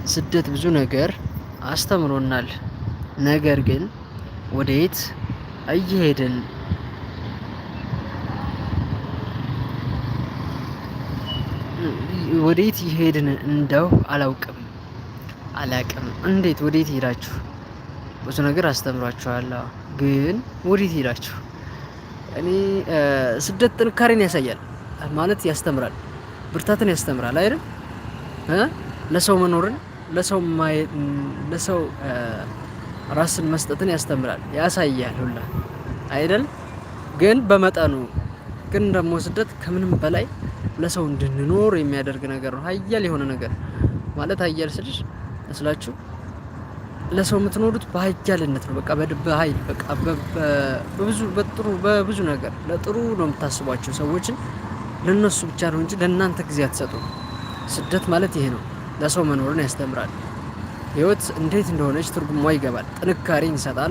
ስደት ብዙ ነገር አስተምሮናል። ነገር ግን ወዴት እየሄድን ወዴት እየሄድን እንደው አላውቅም አላቅም። እንዴት ወዴት ሄዳችሁ? ብዙ ነገር አስተምሯችኋል፣ ግን ወዴት ሄዳችሁ? እኔ ስደት ጥንካሬን ያሳያል ማለት ያስተምራል፣ ብርታትን ያስተምራል አይደል? ለሰው መኖርን፣ ለሰው ለሰው ራስን መስጠትን ያስተምራል፣ ያሳያል ሁላ አይደል? ግን በመጠኑ ግን ደግሞ ስደት ከምንም በላይ ለሰው እንድንኖር የሚያደርግ ነገር ነው። ሀያል የሆነ ነገር ማለት ሀያል ስልሽ ስላችሁ ለሰው የምትኖሩት በሀያልነት ነው። በቃ በሀይል፣ በቃ በብዙ በጥሩ በብዙ ነገር ለጥሩ ነው የምታስቧቸው ሰዎችን፣ ለነሱ ብቻ ነው እንጂ ለእናንተ ጊዜ አትሰጡ። ስደት ማለት ይሄ ነው። ለሰው መኖርን ያስተምራል። ህይወት እንዴት እንደሆነች ትርጉሟ ይገባል። ጥንካሬን ይሰጣል።